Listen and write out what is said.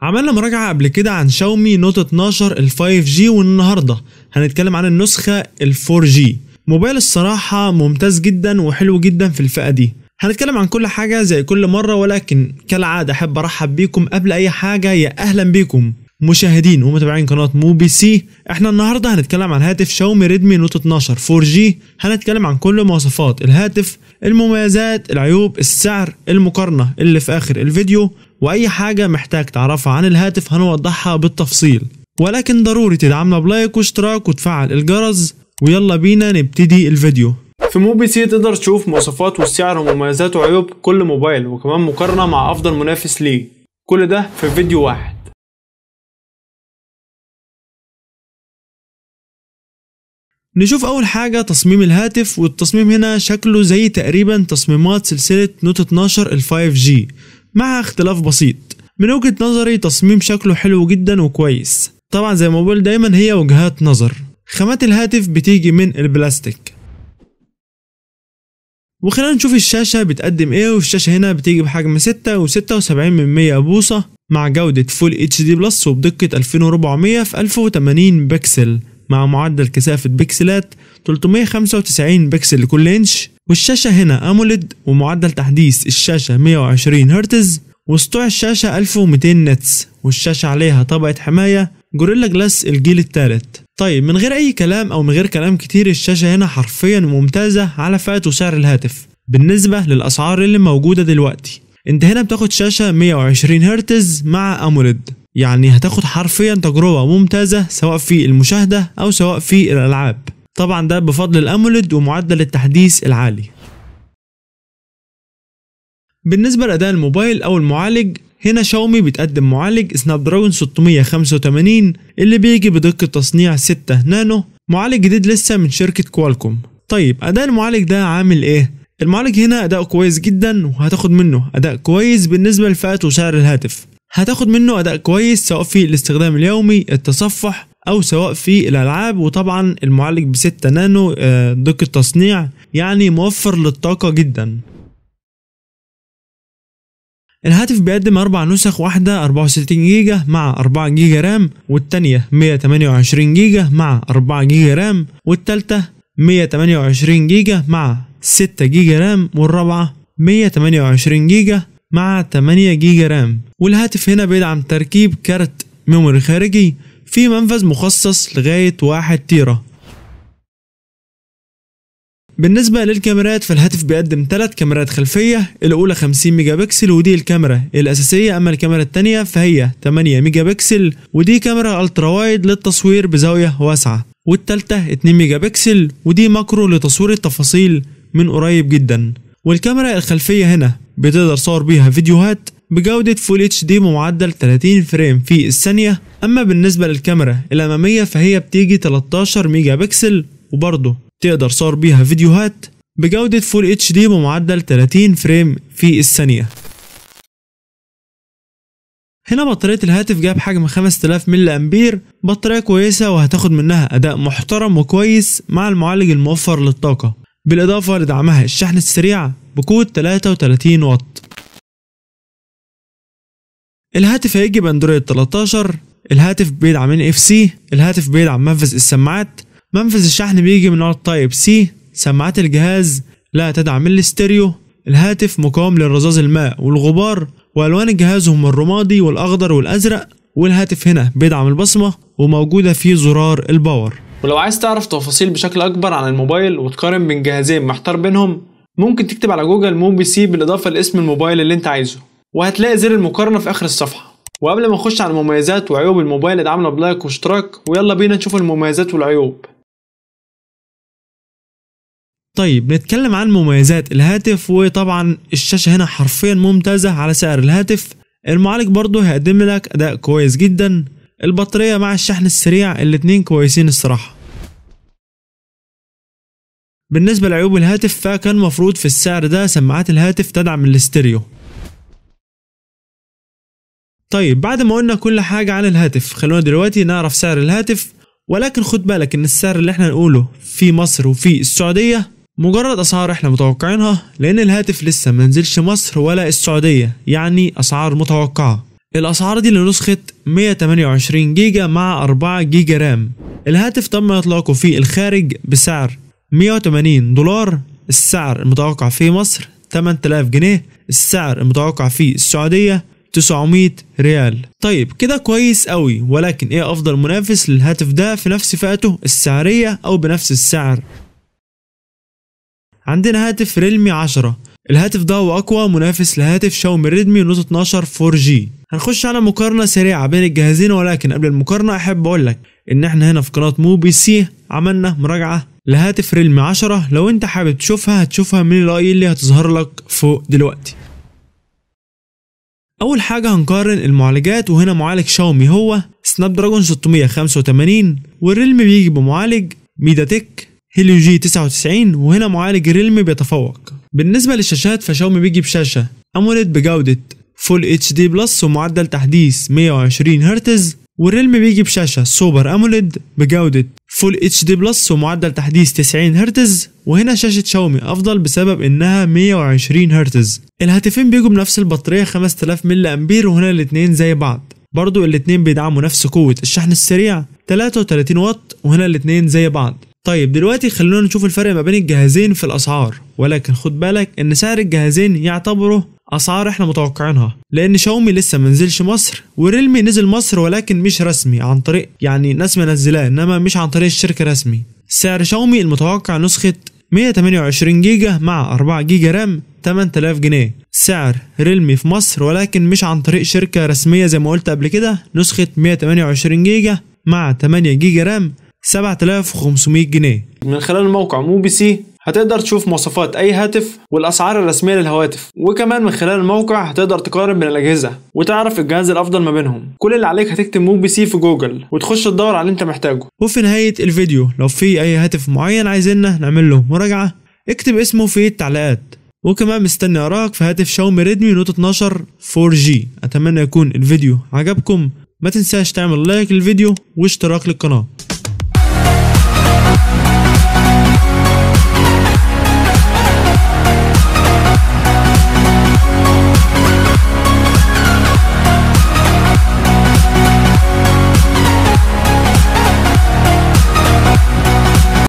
عملنا مراجعة قبل كده عن شاومي Note 12 ال 5G، والنهاردة هنتكلم عن النسخة ال 4G. موبايل الصراحة ممتاز جدا وحلو جدا في الفئة دي. هنتكلم عن كل حاجة زي كل مرة، ولكن كالعادة أحب أرحب بيكم قبل أي حاجة. يا أهلا بيكم مشاهدين ومتابعين قناة موبي سي. احنا النهاردة هنتكلم عن هاتف شاومي ريدمي Note 12 4G. هنتكلم عن كل مواصفات الهاتف، المميزات، العيوب، السعر، المقارنة اللي في آخر الفيديو، وأي حاجة محتاج تعرفها عن الهاتف هنوضحها بالتفصيل. ولكن ضروري تدعمنا ب like واشتراك وتفعل الجرس، ويلا بينا نبتدي الفيديو. في موبي سي تقدر تشوف مواصفات والسعر ومميزات وعيوب كل موبايل، وكمان مقارنة مع أفضل منافس ليه. كل ده في فيديو واحد. نشوف أول حاجة تصميم الهاتف، والتصميم هنا شكله زي تقريبا تصميمات سلسلة Note 12 ال 5G مع اختلاف بسيط. من وجهة نظري تصميم شكله حلو جدا وكويس. طبعا زي ما بقول دايما هي وجهات نظر. خامات الهاتف بتيجي من البلاستيك. وخلينا نشوف الشاشة بتقدم ايه. والشاشة هنا بتيجي بحجم 6.76 بوصة مع جودة Full HD Plus وبدقة 2400 في 1080 بكسل مع معدل كثافة بكسلات 395 بكسل لكل انش. والشاشة هنا AMOLED ومعدل تحديث الشاشة 120 هرتز وسطوع الشاشة 1200 nits، والشاشة عليها طبقة حماية Gorilla Glass الجيل الثالث. طيب من غير اي كلام او من غير كلام كتير، الشاشة هنا حرفيا ممتازة على فئة وسعر الهاتف بالنسبة للاسعار اللي موجودة دلوقتي. انت هنا بتاخد شاشة 120 هرتز مع AMOLED، يعني هتاخد حرفيا تجربة ممتازة سواء في المشاهدة او سواء في الالعاب. طبعا ده بفضل ال AMOLED ومعدل التحديث العالي. بالنسبة لأداء الموبايل او المعالج، هنا شاومي بتقدم معالج Snapdragon 685 اللي بيجي بدقة تصنيع 6 نانو، معالج جديد لسه من شركة كوالكوم. طيب أداء المعالج ده عامل ايه؟ المعالج هنا أداؤه كويس جدا، وهتاخد منه أداء كويس بالنسبة لفئة وسعر الهاتف. هتاخد منه أداء كويس سواء في الاستخدام اليومي، التصفح، أو سواء في الألعاب. وطبعا المعالج ب6 نانو دقة تصنيع، يعني موفر للطاقة جدا. الهاتف بيقدم 4 نسخ، واحدة 64 جيجا مع 4 جيجا RAM، والتانية 128 جيجا مع 4 جيجا RAM، والتالتة 128 جيجا مع 6 جيجا RAM، والرابعة 128 جيجا مع 8 جيجا RAM. والهاتف هنا بيدعم تركيب كارت memory خارجي في منفذ مخصص لغاية 1 تيرا. بالنسبة للكاميرات، فالهاتف بيقدم 3 كاميرات خلفية. الأولى 50 ميجا بكسل ودي الكاميرا الأساسية، أما الكاميرا الثانية فهي 8 ميجا بكسل ودي كاميرا ultra wide للتصوير بزاوية واسعة، والثالثة 2 ميجا بكسل ودي macro لتصوير التفاصيل من قريب جدا. والكاميرا الخلفية هنا بتقدر تصور بيها فيديوهات بجودة Full HD بمعدل 30 frame في الثانية. أما بالنسبة للكاميرا الأمامية فهي بتيجي 13 ميجا بكسل وبرضه تقدر تصور بيها فيديوهات بجودة Full HD بمعدل 30 frame في الثانية. هنا بطارية الهاتف جاب حجم 5000 ملي أمبير، بطارية كويسة وهتاخد منها أداء محترم وكويس مع المعالج الموفر للطاقة، بالإضافة لدعمها الشحن السريع بقوة 33 واط. الهاتف هيجي بأندرويد 13، الهاتف بيدعم NFC، الهاتف بيدعم منفذ السماعات، منفذ الشحن بيجي من نوع Type C، سماعات الجهاز لا تدعم الاستيريو، الهاتف مقاوم للرذاذ الماء والغبار، والوان الجهاز هم الرمادي والاخضر والازرق، والهاتف هنا بيدعم البصمة وموجودة فيه زرار ال power. ولو عايز تعرف تفاصيل بشكل اكبر عن الموبايل وتقارن بين جهازين محتار بينهم، ممكن تكتب على جوجل موبي سي بالاضافة لاسم الموبايل اللي انت عايزه، وهتلاقي زر المقارنة في اخر الصفحة. وقبل ما نخش على المميزات وعيوب الموبايل ادعمنا ب like واشتراك، ويلا بينا نشوف المميزات والعيوب. طيب نتكلم عن مميزات الهاتف. وطبعا الشاشة هنا حرفيا ممتازة على سعر الهاتف. المعالج برضه هيقدم لك أداء كويس جدا. البطارية مع الشحن السريع الاتنين كويسين الصراحة. بالنسبة لعيوب الهاتف، فكان مفروض في السعر ده سماعات الهاتف تدعم الاستيريو. طيب بعد ما قلنا كل حاجة عن الهاتف، خلونا دلوقتي نعرف سعر الهاتف. ولكن خد بالك ان السعر اللي احنا نقوله في مصر وفي السعودية مجرد اسعار احنا متوقعينها، لان الهاتف لسه ما نزلش مصر ولا السعودية، يعني اسعار متوقعة. الأسعار دي لنسخة 128 جيجا مع 4 جيجا RAM. الهاتف تم إطلاقه في الخارج بسعر $180، السعر المتوقع في مصر 8000 جنيه، السعر المتوقع في السعودية 900 ريال. طيب كده كويس قوي، ولكن ايه افضل منافس للهاتف ده في نفس فئته السعرية او بنفس السعر؟ عندنا هاتف ريلمي 10. الهاتف ده هو اقوى منافس لهاتف شاومي ريدمي نوت 12 4G. هنخش على مقارنة سريعة بين الجهازين، ولكن قبل المقارنة احب اقولك ان احنا هنا في قناة مو بي سي عملنا مراجعة لهاتف ريلمي 10، لو انت حابب تشوفها هتشوفها من ال i اللي هتظهر لك فوق دلوقتي. اول حاجة هنقارن المعالجات، وهنا معالج شاومي هو سناب دراجون 685، والريلمي بيجي بمعالج ميدياتك هيليو جي 99، وهنا معالج ريلمي بيتفوق. بالنسبة للشاشات فشاومي بيجي بشاشة AMOLED بجودة Full HD Plus ومعدل تحديث 120 هرتز، والريلمي بيجي بشاشة Super AMOLED بجودة Full HD Plus ومعدل تحديث 90 هرتز، وهنا شاشة شاومي افضل بسبب انها 120 هرتز. الهاتفين بيجوا بنفس البطارية 5000 ملي امبير، وهنا الاتنين زي بعض. برضو الاتنين بيدعموا نفس قوة الشحن السريع 33 واط، وهنا الاتنين زي بعض. طيب دلوقتي خلونا نشوف الفرق ما بين الجهازين في الاسعار، ولكن خد بالك ان سعر الجهازين يعتبروا اسعار احنا متوقعينها، لان شاومي لسه منزلش مصر، وريلمي نزل مصر ولكن مش رسمي، عن طريق يعني ناس منزلاه، انما مش عن طريق الشركة رسمي. سعر شاومي المتوقع نسخه 128 جيجا مع 4 جيجا RAM 8000 جنيه. سعر ريلمي في مصر ولكن مش عن طريق شركة رسمية زي ما قلت قبل كده، نسخه 128 جيجا مع 8 جيجا RAM 7500 جنيه. من خلال الموقع مو بي سي هتقدر تشوف مواصفات اي هاتف والاسعار الرسمية للهواتف، وكمان من خلال الموقع هتقدر تقارن بين الاجهزة وتعرف الجهاز الافضل ما بينهم. كل اللي عليك هتكتب مو بي سي في جوجل وتخش تدور على اللي انت محتاجه. وفي نهاية الفيديو لو في اي هاتف معين عايزيننا نعمل له مراجعه اكتب اسمه في التعليقات، وكمان مستني اراك في هاتف شاومي ريدمي نوت 12 4G. اتمنى يكون الفيديو عجبكم، ما تنساش تعمل like للفيديو واشتراك للقناة.